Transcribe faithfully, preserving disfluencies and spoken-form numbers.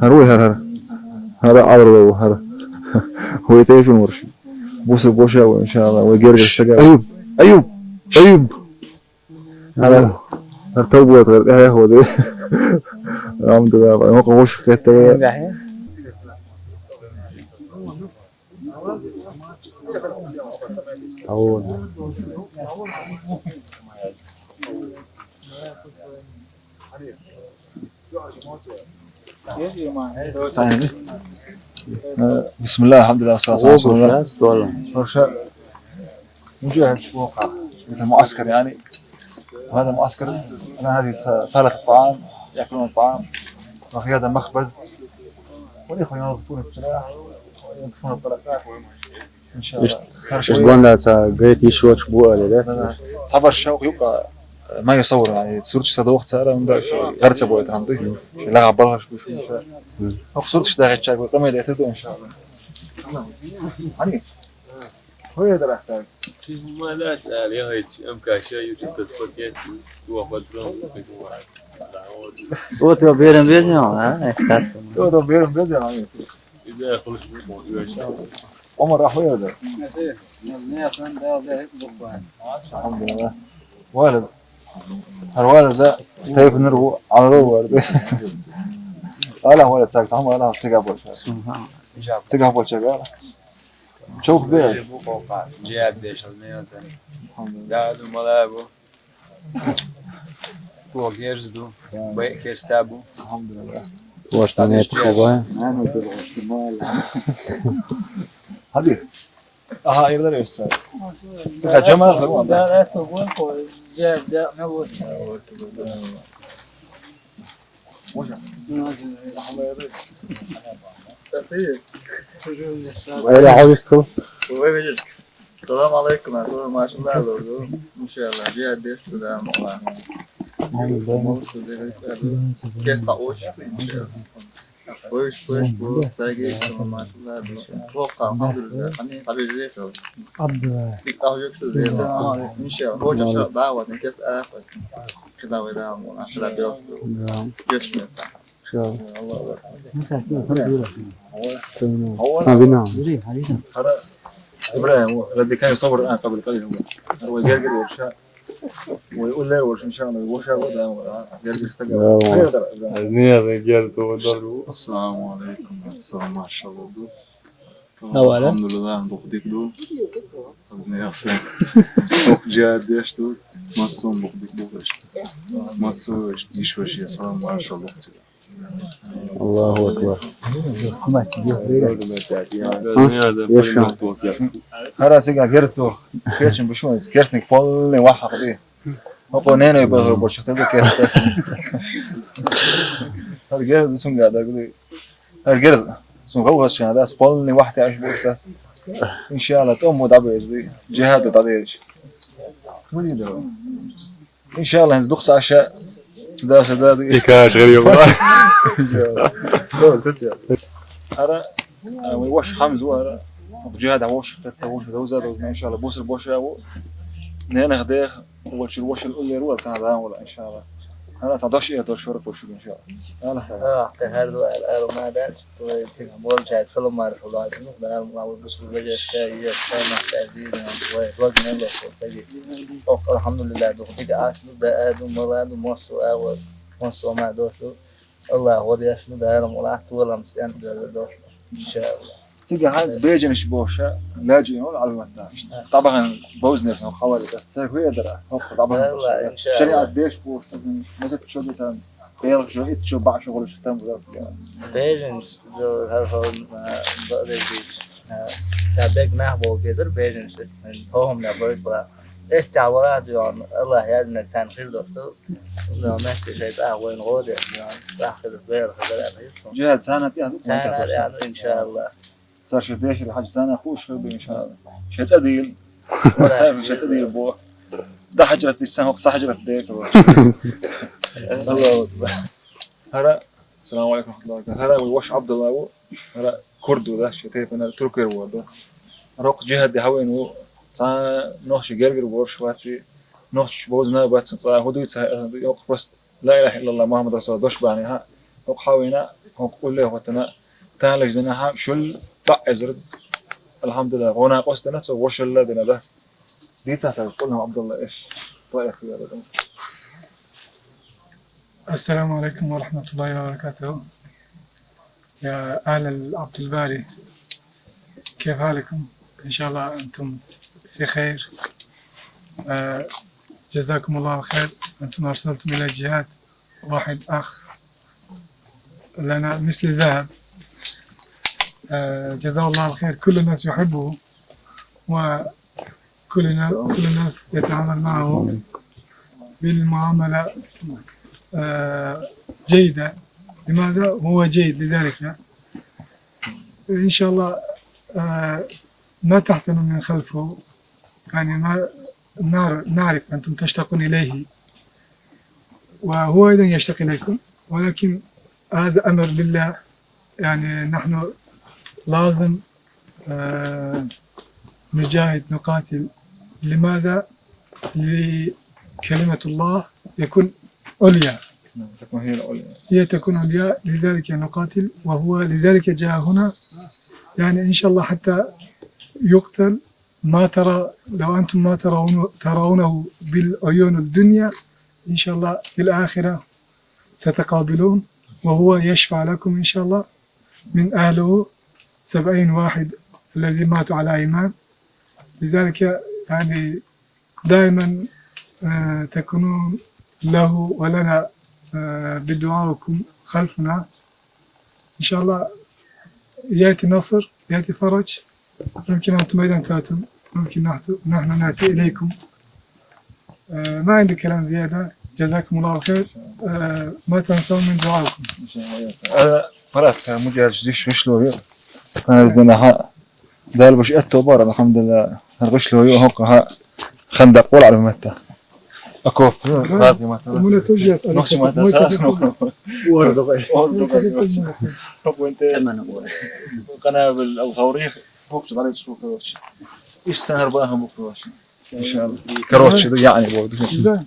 هروي هر هر. هذا عبر هر. هو يتعيش ونورش. بوس بوشا وإن شاء الله ويقرقش تقابل. أيوب. أيوب. أيوب. هذا هر توبوت غير. إيه هو ده. الحمد لله. ما قوش خير. بسم الله، الحمد لله، والصلاة والسلام على رسول الله. نجهز موقع مثل معسكر يعني. وهذا معسكر، أنا هذه صالة الطعام، يأكلون الطعام. وفي هذا مخبز. والإخوة ينظفون السلاح وينظفون الطلقات. إن شاء الله. Ишбанда ца гайт ишвач буале, да? Цабар шавкъ юкъа, ма юсавр, яни, сурт шта вахт сара, унда ши гарца боя, там, ты. Лагъа балгъа ши, ши, ши. Ох, сурт шта гъеча, бу, тамай да, это, إن شاء الله. Ани. Хуя да рахтар. Чиз ма да сар, я гъеч, ам каша, ю чиз тас пакет, ю вахт рам. Вот его берем, берем, а? Э, так. Вот его берем, берем, а? Иди, я хочу, я сейчас. Омар, а хуя да? الحمد لله. Валид. Гьар валид да тайп нур бу, Ӏамру вард. Ала валид саг, тамам, ала сига болча. Сига болча, ала. Чох бе. Бу къокъа, жияб деш, алме яза. Алхамдулилла. Да, ду, мала бу. Ту герз ду. Бай керста бу. Алхамдулилла. Ваш на нет хубай. Хабир. Aha, yerler göster. Tıka cama da var. Hocam. Öyle havis kıl. Selam aleyküm. Maşallah oldu. İnşallah. Bir adet selam. Kes ta hoş. İnşallah. Hoş, hoş, bu sevgi, maşallah, bu. Çok, elhamdülillah. Hani, tabii, güzel olsun. Abdullah. Bir daha yok söz değil. İnşallah. Hoş, inşallah, davet, kes, ayak olsun. Kıdavayı da, bu, aşırı bir olsun. Görüşmeyiz. İnşallah. Allah Allah. Tamam. Abi, ne? Hara, İbrahim, o, radikal sabır, ha, kabul, kabul. O, gel, gel, o, şa-, ويقول لي ورش إن شاء الله، ورش هذا دائما، ها، يرجع يستقبل. Ва. Хай, дар, дар. Аз не аз гер то дар. السلام عليكم. السلام، ما شاء الله. الحمد لله، دوخ дик ду. Аз не аз. Ох, жияб деш ду. Масум, дух дик ду. Масу, иш, иш, иш, السلام، ما شاء الله. Аллаху акбар. Яша. Харасига герз ду. Кечин бушун, керсник полный вахакъ ди. Окъо нене базар бочухта ду керста. Гьар герз сунга да гуди. Гьар герз сунга васчана да, полный вахте аш бочухта. إن شاء الله, тому да безди. Жигьад да дериш. Муни да. إن شاء الله, гьанз дукха саша, суда, суда. Икаш гъари ва. إن شاء الله. Добре, сетя. Ара, а, ваш Хамзу ара. Жигьад ваш, хатта ваш, дауза, дауза, إن شاء الله, буср боша ву. Нена гъдех, ваш, ваш уллер ву, тана да вала, إن شاء الله. Ара, та дош, я дош, вара пошу, إن شاء الله. Алла. А, те гьар ду, ар, ар, ма даш. Ва тин бол чай, салам марш, Аллагь, ну, да, ма, вот, бусургъа жаъ, чай, еш, чай, мас, чай, дин, ва, ва, дин, Аллагь, ва, таги. Ох, алхамдулиллягь, дух, дига аш, ну, да, а, ду, мала, ду, мос, а, ва, мос, ма, дош, ду. Аллагь, ва, яш, ну, да, рам, Аллагь, ту, алам, сен, да, да, дош, иншаллагь. Сига гьанз бежениш боша, лажи, ну, алватта. Табагъан бознер, ну, хавали, да. Сер хуя дара, ох, табагъан. Аллагь, иншаллагь. Шариат деш боша, мезет чо детан. Бегьер жо ит чу бахш гъурш там бу. Бежениш жо гьар хьал, а, ба-, бежениш, а, та бег нах бол гедир бежениш. Хьо гьам на бой бла. Эс ча вала дюан, Аллагь язна тан хир досту. Но мехти шайт а вайн гъоде, дюан. Бахир бер хабар а. Жа цана ти а. Цана, иншаллагь. Цар ши дехир хьажцана хуш хилби, иншаллагь. Шецадил. Ва сай шецадил бо. Да хьажрат ишсан хо са хьажрат дехир. Аллаху акбар. ХӀара, салам алейкум ва рахматуллахи ва баракатух. ХӀара вай воша Абдулла ва, хӀара курд ва, да, ши тайпана туркер ва, да. Рокъ жихӀад де хьавена ва, цхьа нохчий гергара воша ваци, нохчий бовзана бац, цхьа хӀу дуй цхьа, йокъ просто ла илаха иллаллах Мухаммад расулуллах дош бани, хӀа, йокъ хьавена, йокъ улле хӀотана, талаш дана хьа, шул баъ эзрад, алхамдулиллах, гӀона къостанаца, вошалла дана, да. Дицахтар, къул хӀу Абдулла, эш, ва эхи, я Рабби. السلام عليكم ورحمة الله وبركاته. يا آل عبد الباري، كيف حالكم؟ إن شاء الله أنتم في خير. آه، جزاكم الله خير. أنتم أرسلتم إلى جهات واحد أخ لنا مثل الذهب. آه، جزاه الله الخير. كل الناس يحبه، وكل الناس، كل الناس يتعامل معه بالمعاملة، آه، جيدة. لماذا؟ هو جيد لذلك. إن شاء الله، آه، ما تحسن من خلفه، يعني، ما نعر-، نعرف أنتم تشتاقون إليه، وهو أيضًا يشتاق إليكم، ولكن هذا أمر لله. يعني، نحن لازم، آه، نجاهد، نقاتل. لماذا؟ لكلمة الله يكون عليا. نعم، تكون هي العليا. هي تكون عليا، لذلك نقاتل، وهو لذلك جاء هنا. يعني، إن شاء الله حتى يقتل، ما ترى، لو أنتم ما ترون-، ترونه بالعيون الدنيا، إن شاء الله في الآخرة ستقابلون، وهو يشفع لكم إن شاء الله من أهله سبعين واحد الذين ماتوا على إيمان. لذلك، يعني، دائمًا، آه، تكونون له ولنا، آه، بدعائكم خلفنا. إن شاء الله يأتي نصر، يأتي فرج. ممكن أنتم أيضًا تأتون، ممكن نحن، نحن نأتي إليكم. آه، ما عندي كلام زيادة. جزاكم الله خير. آه، ما تنسوا من دعائكم. ХӀара паратка муджагьид диш вушло ю. Ханаз дина хьа. Дала буш атто бар, алхамдулилла. ХӀара гӀишло ю, хӀокха хьа. Хандакъ вала арматта. Окоп, гъази мата. Умуна тужат, нохчи мата, тас нохчи. Уар догъай. Уар догъай. Хоквенте. Тамана уар. Къанабил ал-гъаврих, хокчи барай чукхоч. Иш сахар бахам бухоч. Иншалла. Короче, да, яни, вот. Да.